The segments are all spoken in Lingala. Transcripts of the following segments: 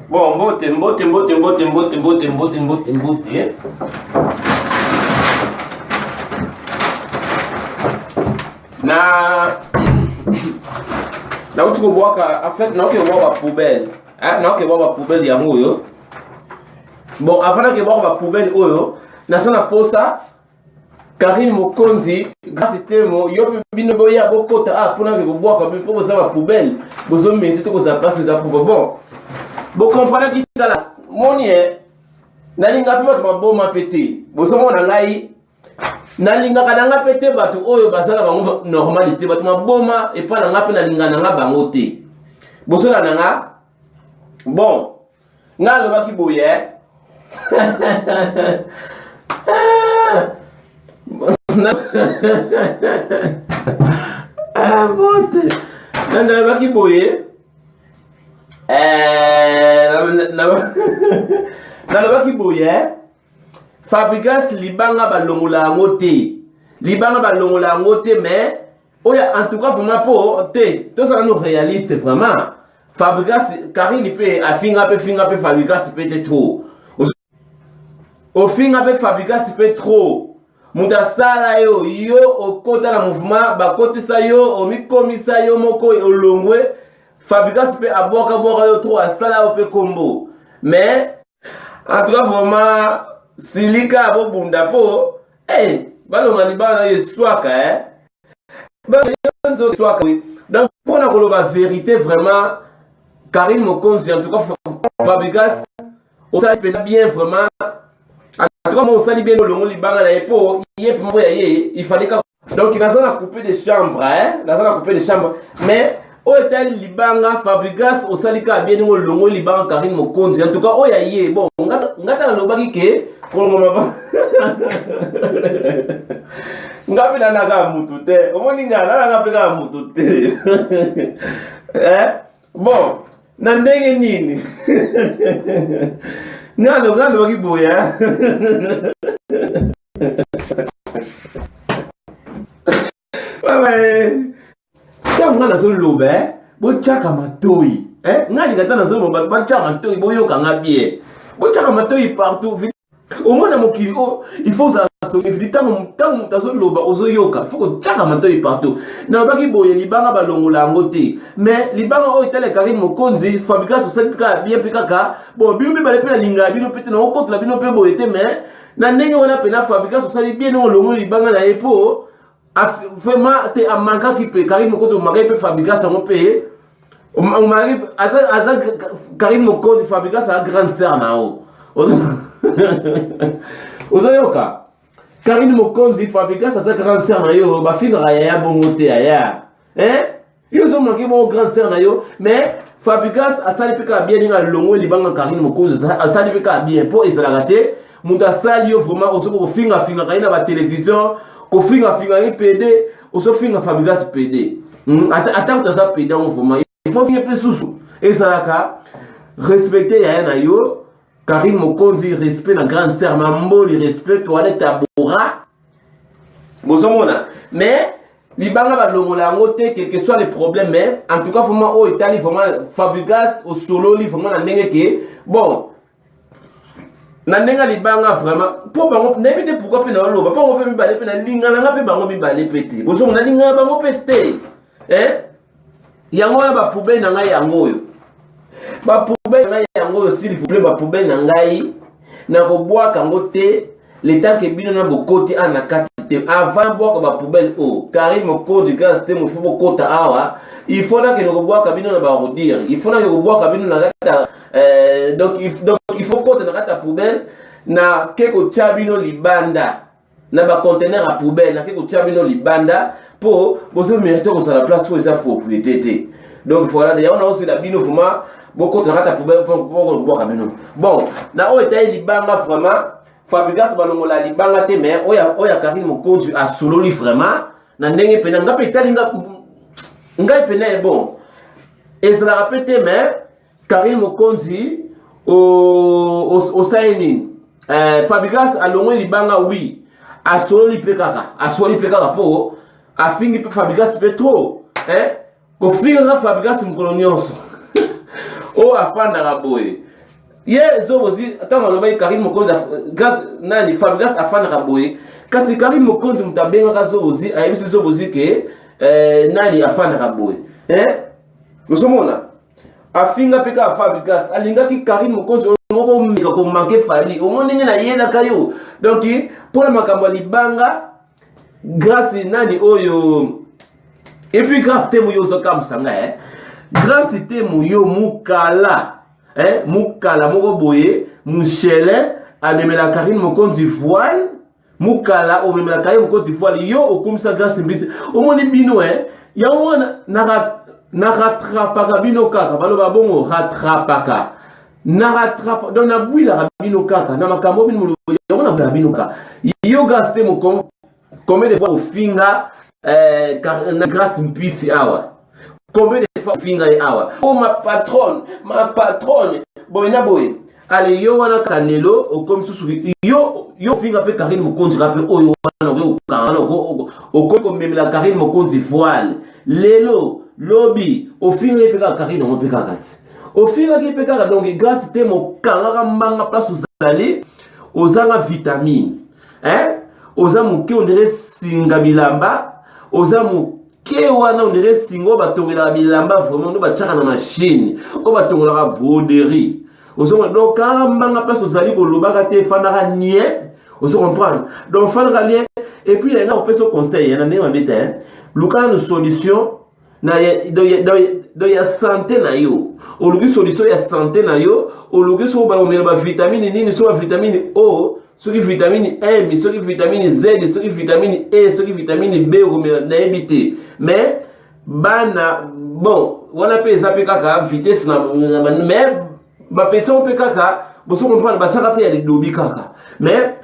Bon, mbote, mbote, mbote, mbote, mbote, mbote, mbote, mbote, mbote. Na nauti kobwaka en fait nauti kobwaka poubelle nauti kobwaka poubelle yango oyo bon avant nake bwaka bapoubelle oyo naza na posa Karine Mokonzi, Grace Temo, yo pe bino boya bokota ah pona ke kobwaka mpo boza ba poubelle, bozo merite te kozala place eza propre. Bon, bo comprendre ki tala moni eh nalinga mpe bato maboma mpe te bozomona ngai nalingaka na ngai mpe te bato oyo baza na bango normali te bato maboma epai na ngai mpe nalinga na ngai bango te bozola na ngai bon nga alobaki boye eh? ah, bote nani alobaki boye eh, nalobaki boye eh? fabrigas libanga balongola yango te libanga balongola yango te mais oyo en tout cas vraiment po te tozala no réaliste vraiment fabrigas karine mpe afinga mpe finga mpe fabrigas mpe te trop ofinga mpe fabrigas mpe trop moto asala yo yo okota na mouvement bakotisa yo omikomisa yo moko olongwe fabrigas mpe abwakabwaka yo trop asala yo mpe kombo mais en tout cas vraiment silika bobunda mpo hey, eh, balonga libala na yo eswaka eh? eswaka donc mpo na koloba vérité vraiment karine mokonzi en tout cas fabrigas osali mpenza bien vraiment en tout cas mo osali bien olongo libanga na ye mpo ye mpo ya ye il fallait kaka donc naza na coupe de chambre eh? naza na coupe de chambre mais oyo etali libanga fabrigas osali kaka bien ndenge olongoli libanga karine mokonzi en tout cas oyo ya ye bon nga ta nalobaki ke kolongoma nga mpe nanaka mutu te omoni nga nanaka mpe kaka mutu te eh? bon na ndenge nini nga nalobaki boye ntango nga nazoloba eh, botyaka matoi eh, nga alinga ata nazoloba bato batyaka matoi boyoka nga bien botyaka matoi partout omona mokili oyo oh, il faut ozala songi ntango ntango moto azoloba ozoyoka il faut kotyaka matoi partout nalobaki boye libanga balongola yango te mais libanga oyo etala karine mokonzi fabrikas osali mpe kaka bien mpe kaka bon bino mibale mpe nalingaka bino mpe te naokotela bino mpe boye te mais na ndenge wana mpena fabrikas osali bien ndenge olongoli libanga na ye mpo vraiment te amankaki mpe karine mokonzi omakaki mpe fabrikas yango mpe omaki aza karine mokonzi fabrikas aza grande sœur na yo ozoyoka karine mokonzi fabrikas aza grande sœur na yo bafingaka yaya bongo te yaya eh? yo ozo manke bongo grande sœur na yo mais fabrigas asali mpe kaka bien ndenge alongwe libanga karine mokonzi asali mpe kaka bien mpo ezalaka te moto asali yo vraiment ozoki kofingafingaka ye na batelevizio kofingafinga ye pede ozofinga fabrigas pede hmm, ata moto aza pede yango vraiment il faut finga mpe susu ezalaka respecte yaya na yo karine mokonzi respect na grande sœur mamboli respect toilette ya bora bozomona mais libanga balongola yango te quel que soit le problème mais en tout cas vraiment oyo etali vraiment fabrigas osololi vraiment na ndenge ke bon na ndenge ya libanga vraiment mpo bango nayebi te pourkui mpe naoloba mpo bango mpe mibale mpe nalingana nga mpe bango mibale mpe te bozongo nalingana bango mpe te eh? yango wana bapoubele na ngai yango oyo bapoubele na ngai yango oyo s'il vous plaît bapoubele na ngai nakobwaka yango te le temps ke bino na bokoti awa na kati te avant bwaka bapoubele oyo karine mokonzi grâce te mofu bokota awa il faut nakende kobwaka bino na barodire il faut nakende kobwaka bino na kati ya euh, donc, donc il faut kota na kati ya poubele na ke kotya bino libanda na ba conteneur ya poubelle nake kotia bino libanda mpo bozo merite kozala place oyo eza propriété te donc voilà yango naozela bino vraiment bokota na kati ya poubelle mpo kobwaka bino bon na oyo etali libanga vraiment fabrigas balongola libanga te mais oyo ya karine mokonzi asololi vraiment na ndenge mpena nga mpe etali ngai mpena bon ezalaka mpe te mais Karine Mokonzi osali nini? Eh, Fabrigas alongoli libanga oui. Asololi mpe kaka, asololi mpe kaka mpo afingi mpe Fabrigas mpe trop. Eh? Kofinga nga Fabrigas mokolo nyonso. Oyo afandaka boye. Ye Zobozi ntango alobaki Karine Mokonzi nani Fabregas afandaka boye, kasi Karine Mokonzi moto abengaka Zobozi, ayebisi Zobozi ke eh, nani afandaka boye eh? Ozomona afinga mpe kaka Fabregas, alingaki Karine Mokonzi moko omeka komanke Fally, omoni ndenge nayelaka yo. Donc mpo na makambo ya libanga Grâce nani oyo et puis Grâce Temo yo ozokamwisa ngai eh? Grâce Temo yo mukala eh? Mukala moko boye mushele amemela Karine Mokonzi voile, mukala omemela Karine Mokonzi voile, yo okumisa Grâce Mbisi, omoni bino eh? Yango wana na rattrapaka bino kaka, baloba bongo rattrapaka na rattrape, donc nabwilaka bino kaka na makambo bino yango nabwilaka bino kaka. Yo Grâce Temo, combien de fois ofinga eh, na Grâce Mpisi awa, combien de fois ofinga ye awa? Oh ma patronne, ma patronne, boye na boye. Ale yo wana kanelo okomi susu yo yo ofinga mpe Karine Mokonzi ka mpe oyo wana okoki kokanga, okomi komemela Karine Mokonzi voile lelo lobi, ofinga ye mpe kaka Karine yango mpe kaka ti ofingaki mpe kaka. Donc Grâce te mokangaka mbanga place ozali, ozanga vitamine hein? Oza moke ondire singa bilamba, oza moke wana ondire singa oyo batongelaka bilamba, vraiment ndo batiaka na machine oyo batongolaka broderie. Ozomona, donc kanga mbanga place ozali, kolobaka te, efandaka nie, ozo comprendre? Donc fandaka nie. Et puis yanga kopesa conseil na ndenge mabe te, luka nanu solution na ya, do ya santé na yo, oluki solution ya santé na yo, oluki soki omela bavitamine nini, soki bavitamine O, soki vitamine M, soki vitamine Z, soki vitamine E, soki vitamine B, okomela nayebi te. Mais bana bon wana mpe eza mpe kaka vitesse na, mais bapeti yango mpe kaka boso comprendre, basaka mpe ya lidobi kaka. Mais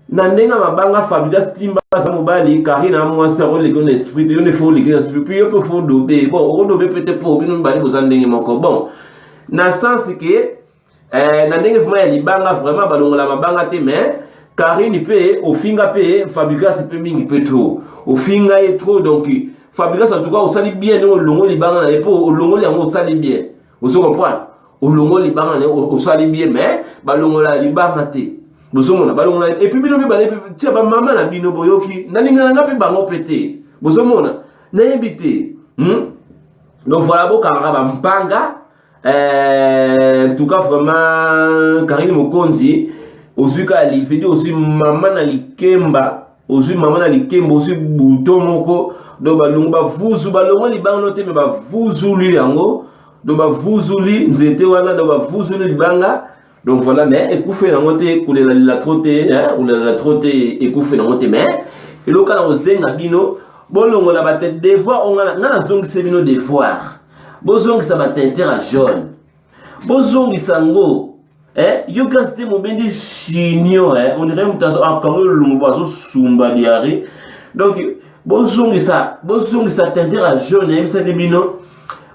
na ndenge ya mabanga, Fabrigas timba aza mobali, Karine a mwasi, akoleki yo na esprit te, yo nde fo oleki na esprit, puis yo mpe fo odobe. Bon, okodobe mpe te mpo bino mibale boza ndenge moko. Bon, na sens ke eh, na ndenge vraiment ya libanga, vraiment balongola mabanga te. Mais Karine mpe ofinga mpe Fabrigas mpe mingi mpe trop, ofinga ye trop. Donc Fabrigas, en tout cas osali bien ndenge olongoli libanga na ye, mpo olongoli yango, osali bien, ozo comprendre? Olongoli libanga na ye, osali bien. Mais balongola libanga te, bozomona balongola. Et puis bino mibale tia bamama na bino, boyoki nalingana nga mpe bango mpe te, bozomona nayebi te, Donc voilà, bokangaka bampanga. En tout cas vraiment Karine Mokonzi ozwi kaka livedi, ozwi mama na likemba, ozwi mama na likemba, ozwi bouton moko. Donc balongo bavuzu, balongo libanga no te, me bavuzuli yango, donc bavuzuli nzete wana, donc bavuzuli libanga. Donc voilà, mais ekufi yango te, kolelalela trop te, kolelela trop te, ekufi yango te. Mais eloko na kozenga bino, bolongola bate devoir oyo nga nazongisa bino devoir, bozongisa bateinture ya jaune, bozongisa yango eh. Yo Grâce te mobendi chignon eh, on dirait moto akangi olongo azosumba diarrhée. Donc bozongisa, bozongisa teinture ya jaune. Nayebisaki bino,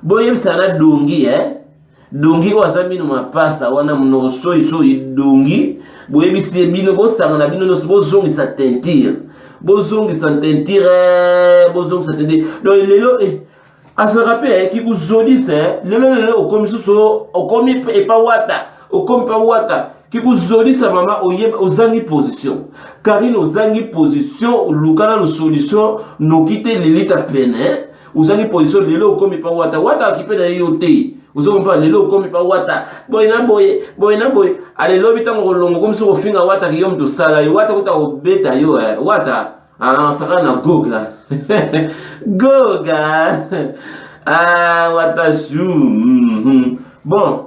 boyebisa na dongi eh, dongi oyo aza mino mapasa wana, monoko soyi soyi, dongi, boyebisi ye bino, bosangana bino nyonso, bozongisa teinture, bozongisa teinture, bozongisa teinture. Donc lelo eh, azalaka mpe ayaki kozolisa lelo, lelo okomi susu, okomi epa Wata, okomi mpa Wata kikozolisa mama, oyeba ozangi position. Karine, ozangi position, oluka nanu solution noki te, lilita pene ozangi position. Lelo okomi mpa Wata, Wata akipe na ye yo te, ozokompa. Lelo okomi mpa Wata boye na boye, boye na boye. Ale lobi ntango kolongo okomi soki kofinga Wata, ki yo moto osala yo, Wata kuta kobeta yo eh. Wata asaka na goga goga, ah, Wata chou. Bon,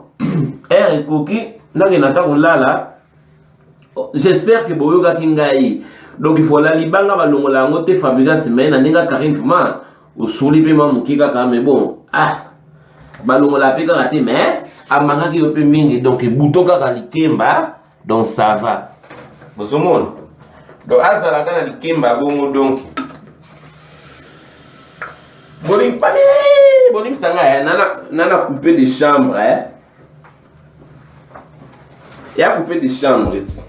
heure ekoki, nakende ata kolala. J'espère que boyokaki ngai. Donc voilà, libanga balongola yango te, Fabrigas. Mais na ndenge Karine, vraiment osoli mpe mwa moke kaka, mais bon, ah, balongola mpe kaka te, mais amangaki yo mpe mingi. Donc bouton kaka likemba, donc ça va, bozomona. Donc azalaka na likemba bongo. Donc bolimbisa ngai, nana coupe de chambre eh? Ya coupe de chambre ti.